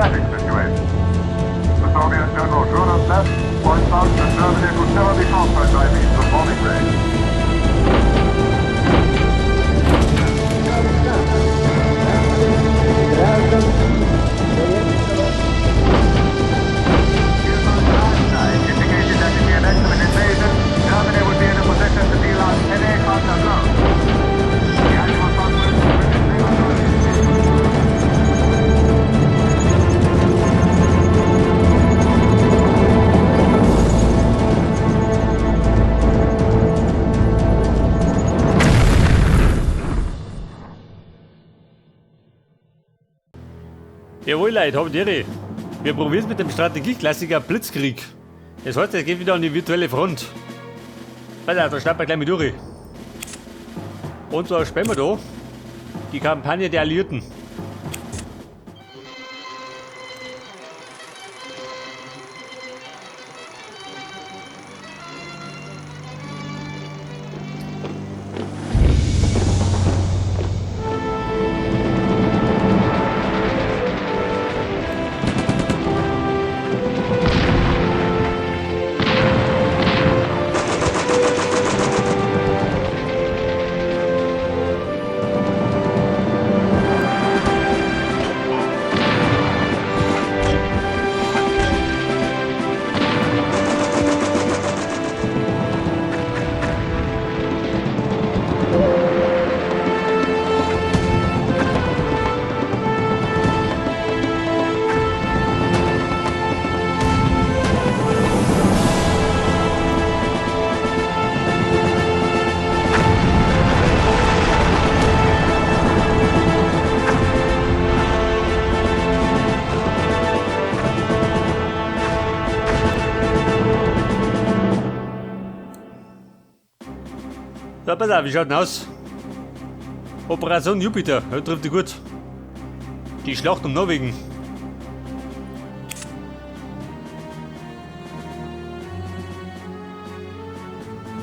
tragic situation. The Soviet General Zhuravlev points out that Germany could never be conquered by means of bombing raids. Indicated that in the event of an invasion, Germany would be in a position to deal out heavy counter blows. The annual conference of British Labour Jawohl, Leute, habt ihr. Wir probieren es mit dem Strategieklassiker Blitzkrieg. Das heißt, es geht wieder an die virtuelle Front. Pass auf, da starten wir gleich mit durch. Und zwar spielen wir da die Kampagne der Alliierten. So, pass auf, wie schaut denn aus? Operation Jupiter, ja, trifft die gut. Die Schlacht um Norwegen.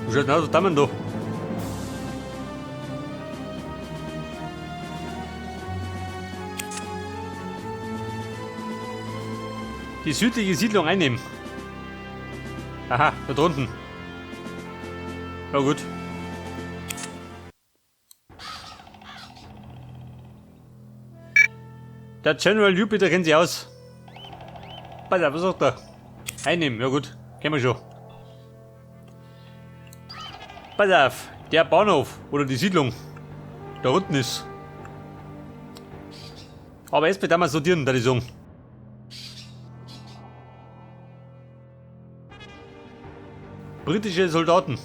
Wie schaut denn aus, was haben wir da? Die südliche Siedlung einnehmen. Aha, da drunten. Ja gut. Der General Jupiter kennt sich aus. Pass auf, was sagt er? Einnehmen, ja gut, kennen wir schon. Pass auf, der Bahnhof oder die Siedlung da unten ist. Aber erst mit einmal sortieren, da die sagen. Britische Soldaten.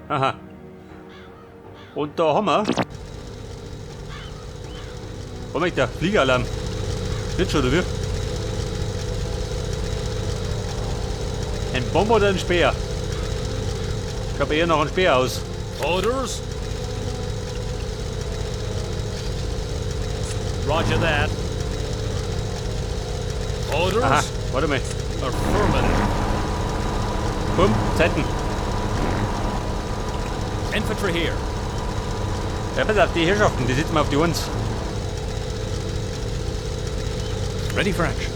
Aha. Und da haben wir. Oh mein Gott, Fliegeralarm. Nicht schon, oder wie? Ein Bomber oder ein Speer? Ich habe eher noch einen Speer aus. Orders? Roger that. Orders? Aha, warte mal. Affirmative. Komm, Zeiten. Infantry here. Ja, pass auf, die Herrschaften, die sitzen mal auf die 1. Ready for action.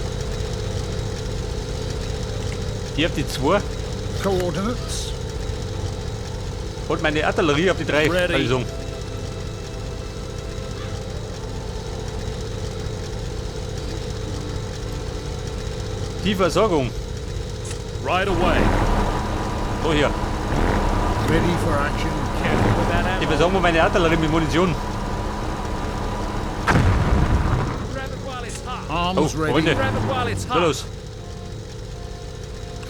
Die auf die 2. Coordinates. Und meine Artillerie auf die 3. Ready. Also. Die Versorgung. Right away. So hier. Ready for action. Careful with that Die ammo. versorgen wir meine Artillerie mit Munition. Grab it while it's hot. Arms Oh, ready. Freunde. Grab it while it's So hot. los.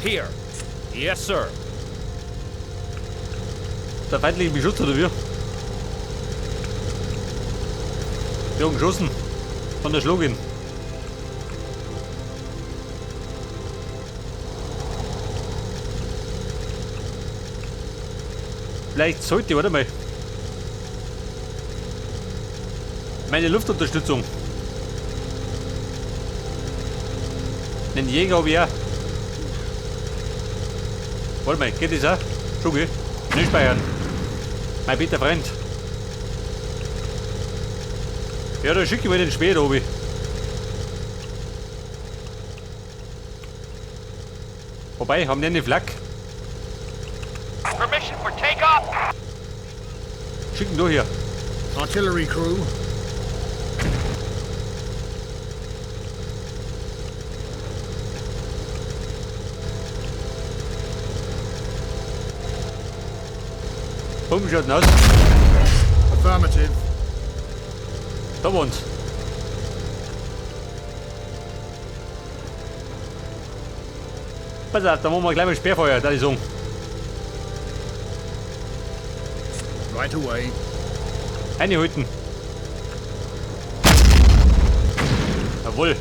Here. Yes, sir. Der feindliche Beschuss oder wie? Wir haben geschossen. Von der Schlogin. Vielleicht sollte ich, warte mal. Meine Luftunterstützung. Den Jäger habe ich auch. Warte mal, geht das auch? Schon, gell? Nicht speichern. Mein bester Freund. Ja, da schicke ich mal den Speer da oben. Wobei, haben die eine Flak? Permission for takeoff. Schicken du hier. Artillery crew. Bumm, wie schaut denn aus? Affirmative. Da wohnt. Pass auf, da machen wir gleich mal Sperrfeuer, da ich sagen. Right away. Einhalten. Jawohl.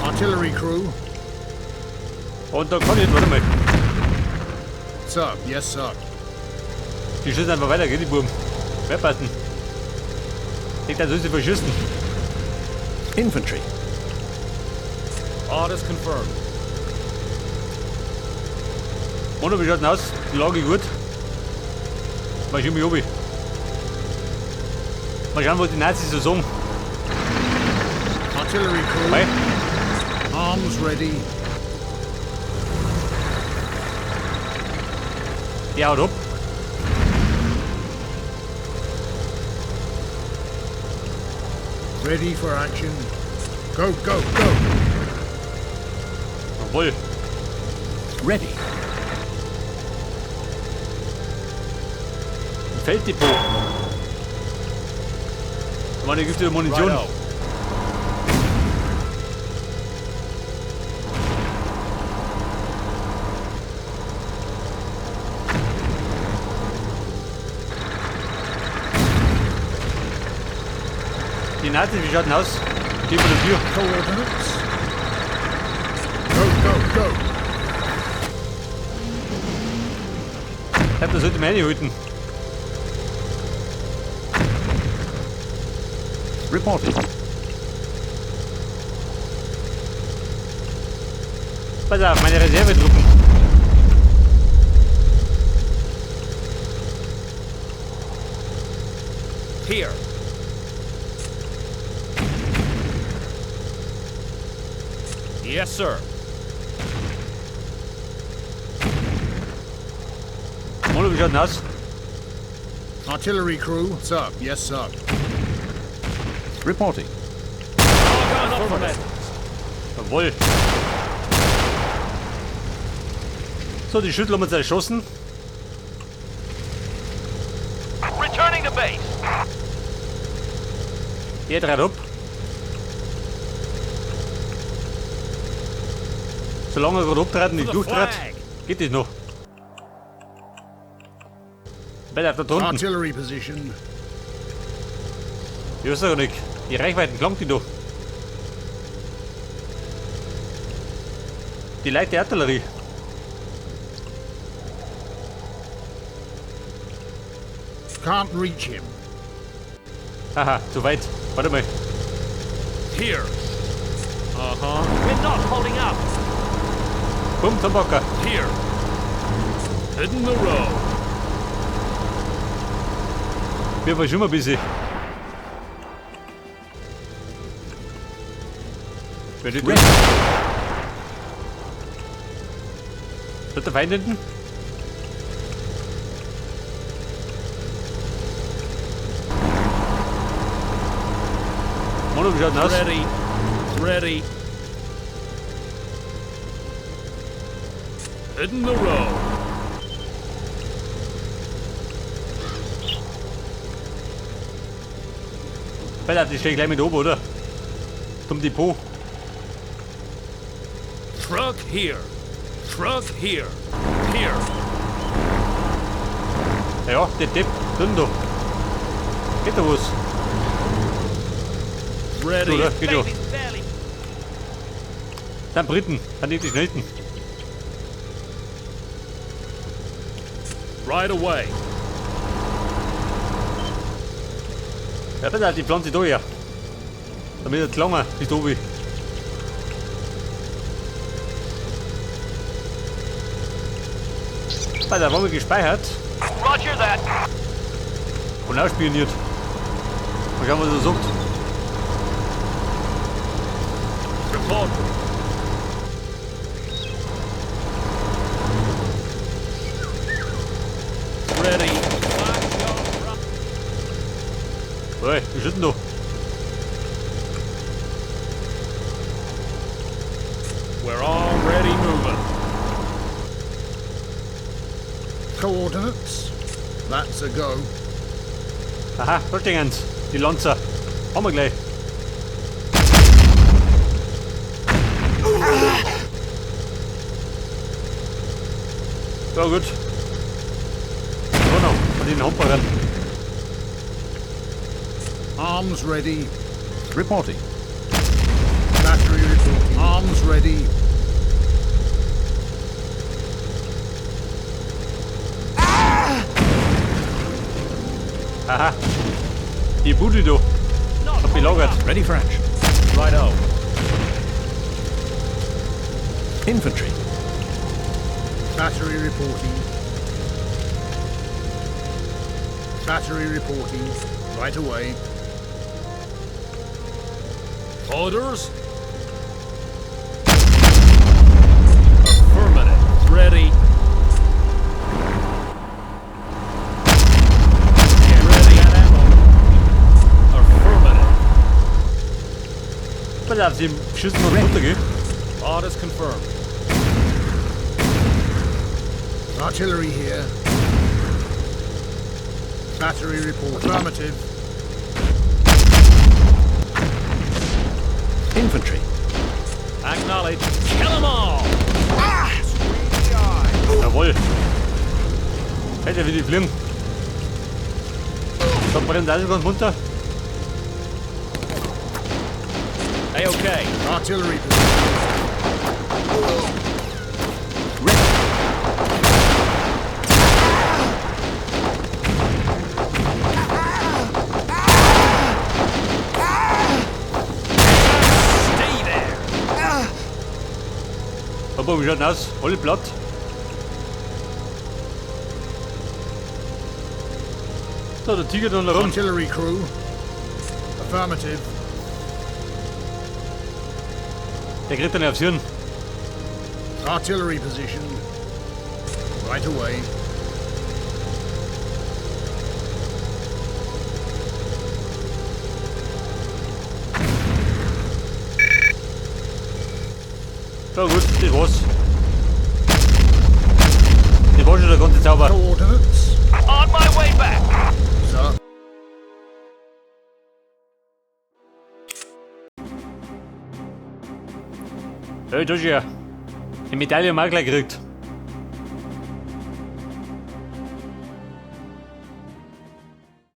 Artillery crew. Und da kann ich, warte mal. Sir, yes, sir. Die schießen einfach weiter, gell, die Buben. Wer passen? Nicht, dann sollen sie verschießen. Infantry. Orders confirmed. Mono, wie schaut denn aus? Die Lage gut. Mal schauen, wie oben. Mal schauen, was die Nazis so sagen. Artillery crew. Hey. Arms ready. Der haut ab. Ready for action. Go, go, go. Jawohl. Ready. Ein Felddepot. Da war eine giftige Munition. Righto. Die Nazis, wie schaut denn aus? Steht vor der Tür. Coordinates. Go, go, go. Ich glaub, da sollte man reinhalten. Reporting. Pass auf, meine Reservetruppen. Here. Yes, sir. Mono, wie schaut denn aus? Artillery crew. Sir, yes, sir. Reporting. All gun up for that. Jawohl. So, die Schüttel haben wir jetzt erschossen. Returning to base. Der dreht ab. Solange er gerade abtrat und nicht For the durchtrat, flag. geht das noch. Weiter auf der drunten. Artillery position. Ich weiß doch nicht. Die Reichweiten klangt die doch. Die leichte Artillerie. Can't reach him. Haha, zu weit. Warte mal. Here. Uh-huh. We're not holding up. Komm, zum Bocker. Here. Hitting the road. Wir waren schon mal ein bisschen. Wer die Ready. Wird der Feind hinten? Mono, wie schaut denn aus? Ready. Ready. Hitting the road. Pass auf, die stehen gleich mit oben, oder? Zum Depot. Truck here. Truck here. Here. Ja, der Depp, drin da. Geht da was? Ready. Oder? Geht schon. Baby's barely Dann Briten, dann die schnellsten. Right away. Ja, pass auf, die Pflanze da her. Damit er lange bis oben. Bei der haben wir gespeichert Roger that. und ausspioniert. Mal schauen, was er sagt. Report. Ready. Hey, wie ist denn da? We're already moving. Coordinates. That's a go. Aha, da stehen sie. Die Lanzer. Haben wir gleich. Ja gut. So noch, von den Humperern. Arms ready. Reporting. Battery reporting. Arms ready. Aha. Die Bude da. Not Hat belagert. holding up. Ready for action. Righto. Infantry. Battery reporting. Battery reporting. Right away. Orders? Affirmative. Ready. Get ready. Affirmative. Pass auf, sie schießen uns runter, gell? Orders confirmed. Artillery here. Battery report. Affirmative. Infantry. Acknowledge. Kill 'em all! Jawohl. Alter, wie die fliegen. Da brennt alles ganz munter. A-okay. Artillery position. Ready. Stay there! Aber wie schaut denn aus? Alle platt. So, der Tiger da noch rum. Artillery crew. Affirmative. Der kriegt dann aufs Hirn. Artillery position. Right away. Ja gut, das war's. Das war schon der ganze Zauber. Coordinates. On my way back. Sir. Hey, das ist ja. Die Medaille haben wir auch gleich gekriegt.